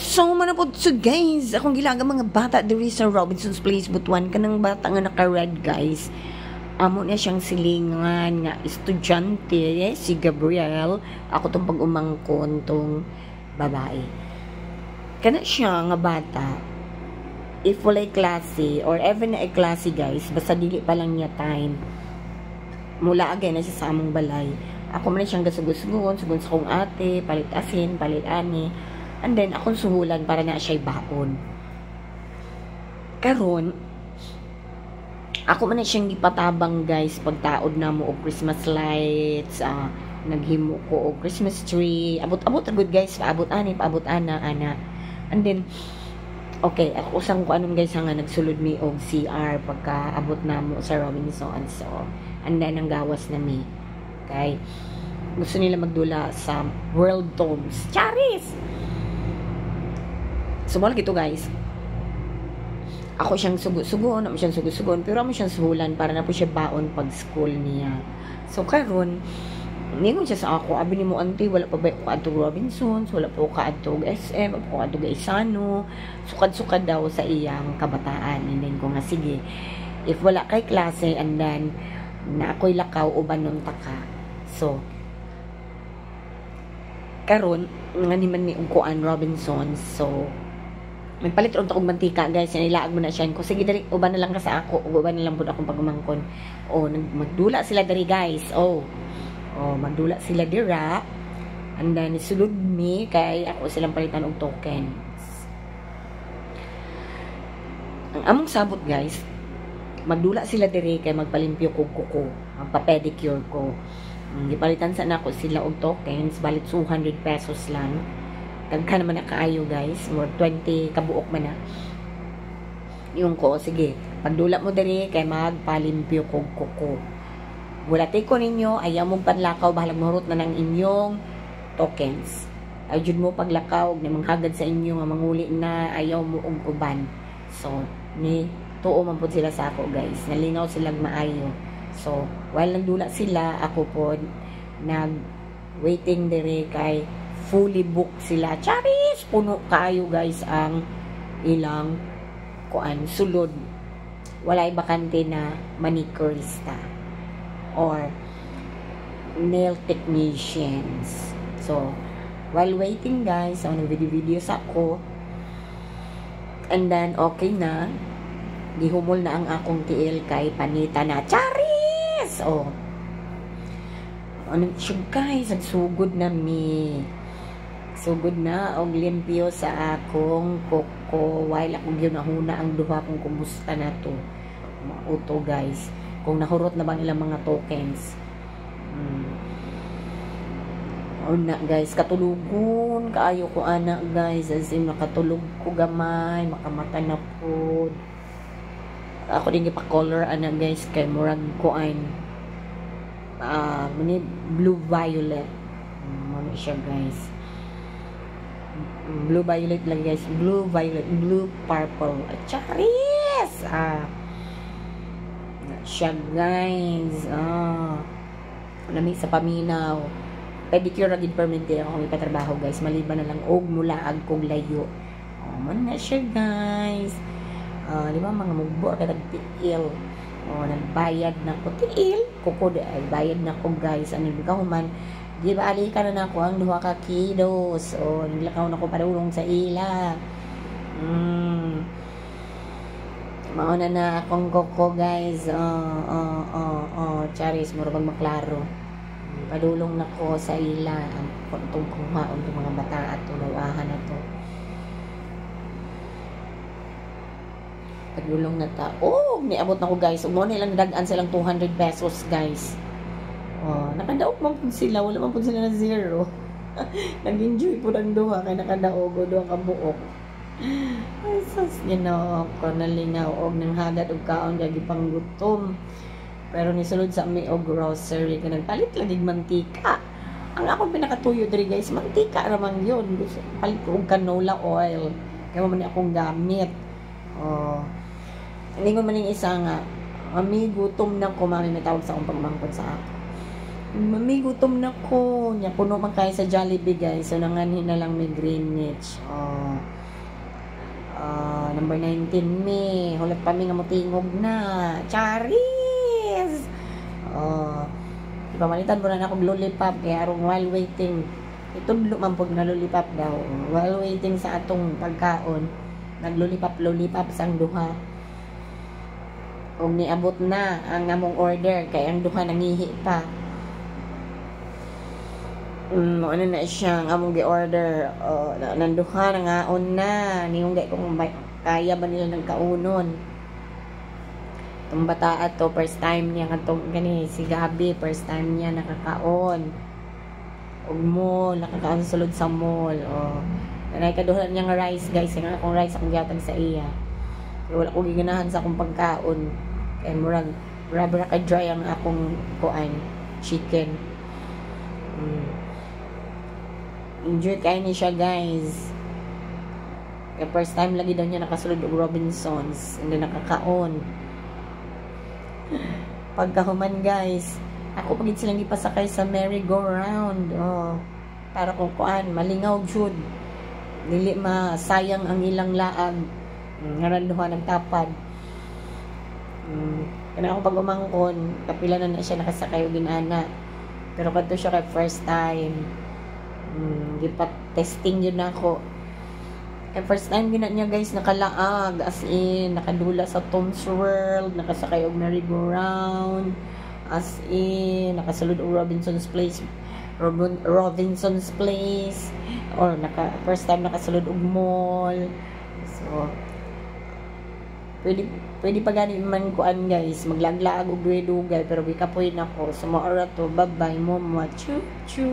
So, man po so guys, akong gilaga mga bata diri sa Robinson's Place, Butuan. Kanang bata nga naka-red, guys. Amo na siyang silingan nga estudyante, si Gabriel. Ako tong pag-umangkon tong babae. Kana siya nga bata, if walay klase or even na klase, guys, basta dili pa lang niya time, mula again na siya sa among balay. Ako man siyang gasugod-sugon, sugon sa kong ate, palit asin, palit ani. And then, akong suhulan para na siya baon. Karon, ako man na siyang gipatabang, guys, pagtaod na mo og Christmas lights, naghimo ko og Christmas tree, abot-abot agad, guys, paabot ani, paabot ana, ana. And then, okay, ako usang ko anong, guys, nga nagsulod mi og CR pagka abot na mo sa Robinson. So, and then ang gawas na mi. Okay. Gusto nila magdula sa World Tomes. Charis! So, mo gito, guys. Ako siyang sugo-sugon, ako siyang sugo-sugon, pero amo siyang suhulan para na po siya baon pag school niya. So, karon ningon siya sa ako, abi ni mo, "Auntie, wala pa ba ko adto Robinsons, wala pa ko kaadto SM, wala pa ko adto Gaisano." Sukad-sukad daw sa iyang kabataan. And then ko nga, sige, if wala kay klase and then na ako'y lakaw, uban nun ta ka. So, karon nga ni man ni og kuan Robinsons, so magpalit ron ta og mantika, guys, nilaag mo na siya ko, sige dali, uban na lang ka sa ako, uban na lang pud akong pagumangkon. Oh, magdula sila diri, guys. Oh, magdula sila dira and then sulod mi kay ako silang palitan og tokens. Ang among sabot, guys, magdula sila diri kay magpalimpyo kog kuko, magpa-pedicure ko. Gipalitan sa nako sila og tokens, balit 200 pesos lang. Daghan naman na kaayo, guys, more 20 kabuok man na. Yung ko, sige, pagdula mo diri kay magpalimpyo kog kuko. Bulati ko ninyo, ayaw mong panlakaw, bahalag mahurot na ng inyong tokens. Ayaw jud mo paglakaw, na manghagad sa inyo nga manguli na, ayaw mo og uban. So, ni tuo man pud sila sa ako, guys. Nalingaw silang maayo. So, while nagdula sila, ako po nag waiting dire kay fully booked sila. Charis! Puno kaayo, guys, ang ilang kuan sulod. Walay bakante na manicurista or nail technicians. So, while waiting, guys, ako nag-video-video sa ako. And then, okay na. Gihumol na ang akong tiil kay panita na. Charis! Oh. Ano siya, guys, nagsugod na mi. Sugod na og limpyo sa akong kuko while akong ginahuna ang duha kung kumusta na to. Mauto, guys. Kung nahurot na bang ilang mga tokens. Una, guys, katulugon kaayo ko ana, guys, as in nakatulog ko gamay, makamata na pod. Ako din gipa-color ana, guys, kay murag kuan mani blue violet. Mo siya, guys. Blue violet lang, guys. Blue violet, blue purple. Charis! Ah. Siya, guys. Ah. Lami sa paminaw. Pedicure ra gid permanente ako ipatrabaho, guys, maliban na lang og mulaag kog layo. Oh, man na siya, guys. Di ba mga mugbo kay tiil. Oh, nagbayad na ko tiil kuko di ay bayad na ko, guys. Ano human di ba ali ka na nako ang duha ka kilos. Oh, naglakaw na ko padulong sa ila. Mauna na akong koko, guys. Oh, charis, mura bang maklaro. Padulong na ko sa ila ang itong kuhaon itong mga bata at tulawahan na to. Padulong na ta. Oh, niabot na ko, guys. Mo nilang dag-an silang 200 pesos, guys. Oh, nakadaog man pud sila, wala man pud sila na zero. Nag-enjoy pud ang duha kay nakadaog o duha ka buok. Ay, sus, Ginoo ko, nalingaw og nang hagat og kaon kay gipanggutom. Pero nisulod sa mi og grocery kay nagpalit lagi mantika. Ang akong pinakatuyo diri, guys, mantika ra man yun. Gusto palit ko og canola oil. Kaya man akong gamit. Oh. Ningon man ning isa nga, "Mami, gutom na ko, mami," may tawag sa akong pagmangkot sa ako. "Mami, gutom na ko." Nya puno man kayo sa Jollibee, guys. So nanganhi na lang may Greenwich. Oh. Number 19 mi. Hulat pa mi nga motingog na. Charis! Oh. Ipamalitan mo na akong lollipop kaya aron while waiting. Itudlo man pud na lollipop daw. While waiting sa atong pagkaon, naglolipop lollipop sang duha. Ug niabot na ang among order kay ang duha nangihi pa. Ano na siya ang among gi-order. Oh, nanduha nangaon na. Niyong kung kaya ba nila ng kaunon. Itong bata to, first time niya katong gani si Gabi, first time niya nakakaon. Og mall, nakakaon sulod sa mall. Oh. Nanay kaduha niya nga rice, guys, nga akong rice akong gihatag sa iya. Pero wala ko giganahan sa akong pagkaon. Kay murag grabe ra ka dry ang akong kuan, chicken. Enjoy kay ni siya, guys. Kaya first time lagi daw niya nakasulod og Robinsons and then nakakaon. Pagkahuman, guys, ako pagid silang gipasakay sa merry-go-round. Oh, para kung kuan, malingaw jud. Dili ma sayang ang ilang laag. Ngaran duha nagtapad. Kana ako pag umangkon, kapila na na siya nakasakay og inana. Pero kadto siya kay first time. Gipa-testing yun ako. Kay first time gina niya, guys, nakalaag, as in nakadula sa Tom's World, nakasakay og merry-go-round, as in nakasulod og Robinson's Place, Robinson's Place or naka first time nakasulod og mall. So pwede pwede pa gani man kuan, guys, maglaglaag og dugay, pero gikapoy na ko. So mao ra to. Bye bye mo, chu chu.